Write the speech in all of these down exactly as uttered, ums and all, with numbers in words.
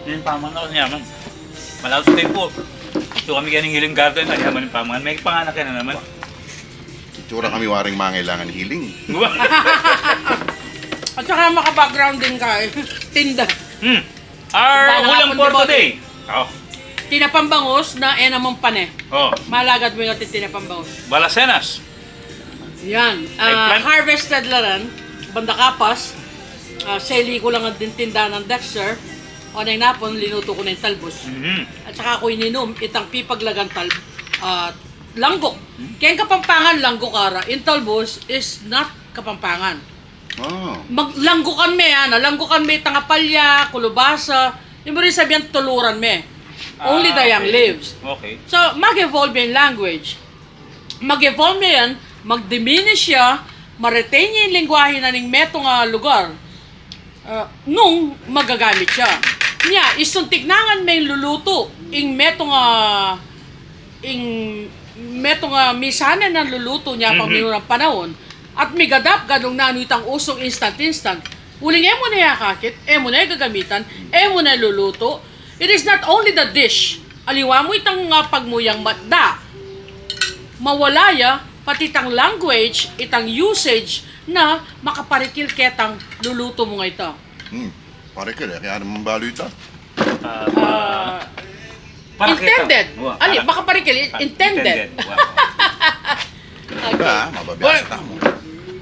Ing pamangan, anyaman. Malaus tayo po. Ito kami kaya ning Healing Garden, anyaman ing pamangan. May panganak ka na naman. Itsura kami waring mangailangan healing. At saka maka-background din ka eh. Tinda. Hmm. Our Wala na ulam akong for debote. Today. Oh. Tinapang bangus na e naman pane. Oh. Malagad mo yung ating tinapang bangus. Balasenas. Yan. Ah, Eggplant? Harvested la rin. Banda Kapas. Ah, seli ko lang din tinda ng Dexter. O nang napon, linuto ko na yung talbos. Mhm. At saka ko ininum, itang pipaglagan tal ah, langgok. Kaya Kapampangan, langgok ara. Yung talbos is not Kapampangan. Ah. Maglanggukan me, ano, langgukan me itang apalya, kulubasa. Yung mo rin sabihan, tuluran me. Only the Ah, young okay. Lives. Okay. So, mag-evolve yung language. Mag-evolve yan, mag-diminish siya, ma-retain niya yung lingwahe na ning metung a lugar. Ah, nung magagamit siya. Nya, isuntik nangan me yung luluto, ing metung a, ing metung a misanan ng luluto niya pang Mhm. minunang panahon, at migadap ganung nanu itang usong instant-instant. Uling e mu na ya kakit, e mu na ya gagamitan, e mu na ya luluto. It is not only the dish. Aliwa mu itang ah, pagmuyang matda. Mawala ya, pati itang language, itang usage na makaparikil ketang luluto mu nga ita. Hmm. Parikil e, kaya naman balu ita. Ah, Ah, intended. Wa, Ali, para- makaparikil, intended. Wa. Ba, mababiasa tamu.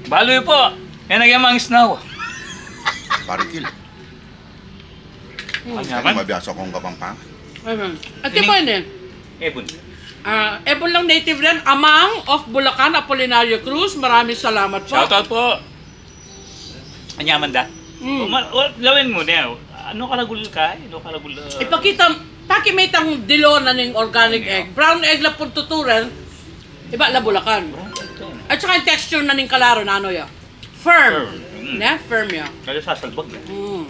Balu po. Yan ang yamang snow. Parikil. Ang Kasi yaman. mabiasa kong Kapampangan. Ayun. At Ini- iba yun eh. Ebon. Ah, Ebon lang native rin. Amang of Bulacan, Apolinario Cruz. Maraming salamat po. Shoutout po. Anyaman da. Mm. Uma- o, lawin mo na. Ano karagul ka? Ano karagul? ah, Ipakita, pakimitang dilo na ning organic Ano? Egg. Brown egg la puntuturan. Iba la Bulacan. Brown egg to. At saka yung texture na ning kalaro na ano ya. Firm. Firm. Mm. Ne? Firm ya. Kaya sasalbag na. Mm.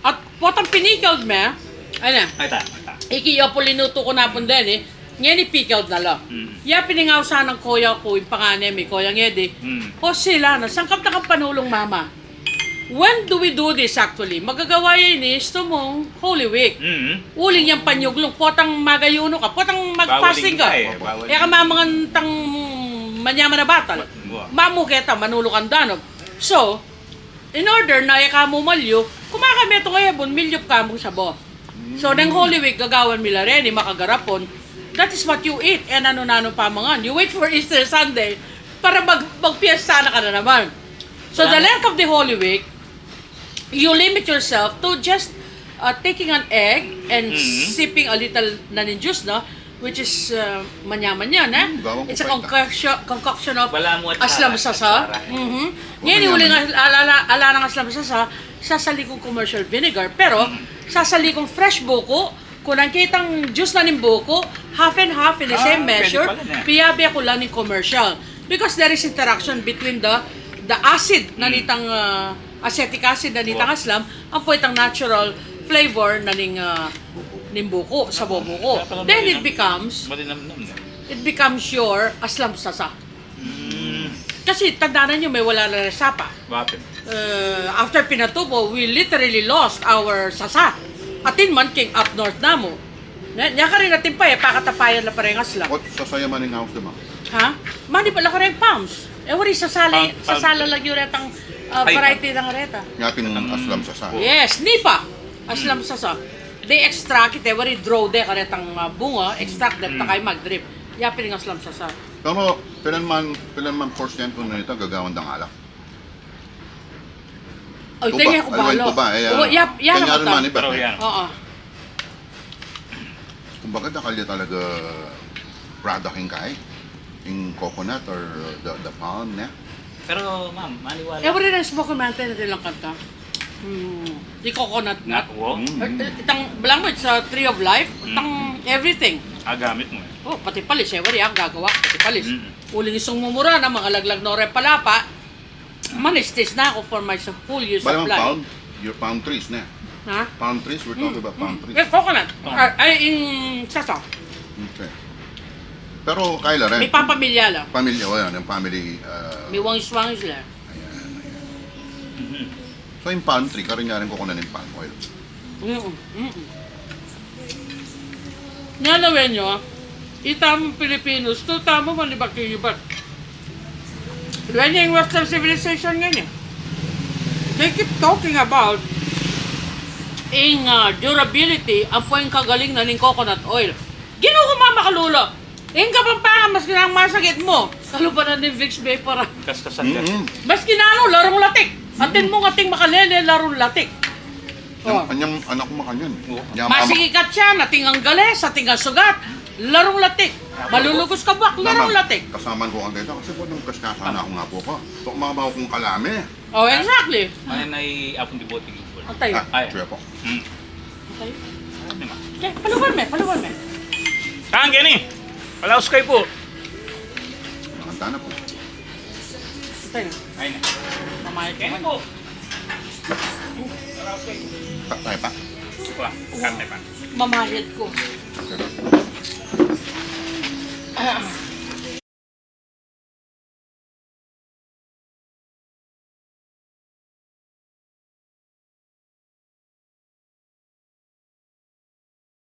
At potang pinickled me, ano, Ay, ta, ay, ta. iki ya po linuto ko na pun din eh. Ngayon ipickled na la. Mm. Ya piningaw sana ng koya ko, yung panganay mi, koya ngedi. Mm. O sila na, sangkap na kang panulong mama. When do we do this actually? Magagawa ya ini, isto mong Holy Week. Mm. Uling yang panyuglung, potang magayuno ka, potang mag-fasting ka. Bawal eh, bawal. Kaya ka mamangan tang manyaman na batal. Wa. Mamu keta, manulu kang danog. So, in order na ika mu malyu, kumakamit nga ebon, milyup ka mu sabo. So, neng Holy Week, gagawan mi la reni, makagarapon. That is what you eat, e nanu-nanu pamangan. You wait for Easter Sunday para mag magpiesta na ka na naman. So, the length of the Holy Week, you limit yourself to just uh, taking an egg and Mhm. sipping a little na ning juice, no? Which is uh, manyaman yan, eh? Mm, gawang It's a kupay ta. concoction, concoction of Balamu at aslam sara, sasa. sara. Mhm. Huwag Ngayon, manyaman. Uling ala, ala, ala ng aslam sasa, sasali kong commercial vinegar. Pero, sasali kong fresh buko, kunang kitang juice na ning buko, half and half in the Ah, same pwede measure, pala na. piyabe ko lang ning commercial. Because there is interaction between the the acid na Mm. nitang ah, acetic acid na nitang Wa. aslam, ang po itang natural flavor na ning ah, ning buko, sa buko. Kaya pala Then it malinam- becomes, Malinamnam na. it becomes your aslam sasa. Mm. Kasi tandaan nyo, may wala na sapa. Bakit? Uh, after Pinatubo, we literally lost our sasa. Atin man king up north namu. Nya, nya karin atin pa e, pakatapayan la pareng aslam. Ot, sasaya man ing aus, di ba? Ha? Mani pala kareng palms. E, wari sasali, Palm- palm. sasala lagi retang uh, Ay, variety ng reta. Nga pin aslam sasa. Yes, nipa. Aslam sasa. They extract it, e, wari draw de karetang uh, bunga, extract de, Mm. takay mag-drip. Ya pin aslam sasa. Pero, pilan man, pilan man porsyento na nita gagawan dang alak? Ay, Tuba. tenga ko Ay, wala, balo. tuba, eh, Tuba, ah, yap, yap, tenga rin mata. man, iba. Pero yan. Oo. Kumbaga, dakal ya talaga product ing kai. Ing coconut or the, the palm, ne? Pero, ma'am, maniwala. Every rest mo kumante na nilang kanta. Hmm. Di coconut nut. Nut, wo? Mm. Eh, eh, itang, bilang mo, it's a tree of life. Mm. Itang everything. Ah, gamit mo eh. Oh, pati palis, e, wari, ang gagawa, pati palis. Mm. Uling isung mumura na, mga laglag no re palapa, manistis na ako for my sa- whole year Bale, supply. Palm, your palm trees, ne? Ha? Palm trees, we're talking about palm trees. Yes, coconut. Palm. Ay, ay, yung sasa. Okay. Pero, kaila rin. May pampamilya la. Pamilya, o yan, yung family. Uh, May wangis-wangis la. Mhm. So, yung palm tree, karin nga rin kukunan yung palm oil. Mm, mm. Nya na, wen yu, itamu Pilipinos, tutu tamu manibak-ibat. Wen yu ing Western civilization ngeni, they keep talking about ing, ah, durability, ampo ing kagaling na ning coconut oil. Ginu ku, mama kalulu. Ing Kapampangan, maski nanu masakit mu, kalupa na ning Vicks Vapor, ah. Kaskasan ka. Mm-mm. Maski nanu, larung latik. Atin mung ating makalele, larung latik. Yang, oh, anyang anak ku makanyan. Oo. Yang mama. Masikikat ya, ating anggalis, ating asugat, larung latik. Malulugus ka buak, larung latik. Kasaman ku ang deta, kasi po nung kasya sana aku nga po ka. Tok mama kung kalame. Oh, exactly. Ay, nay apun di bote. Atay. Ah, ay, siya po. Hmm. Atay. Ano ma? Okay, paluban me, paluban me. Tang, Kenny! Palaus kayu po. Makanta na po. Atay na. Ay na. Mamahit Kenny naman po. Palaus kayu. Pa, tayo pa. Wala, kanta pa. Mamahit ku. Okay. Ah.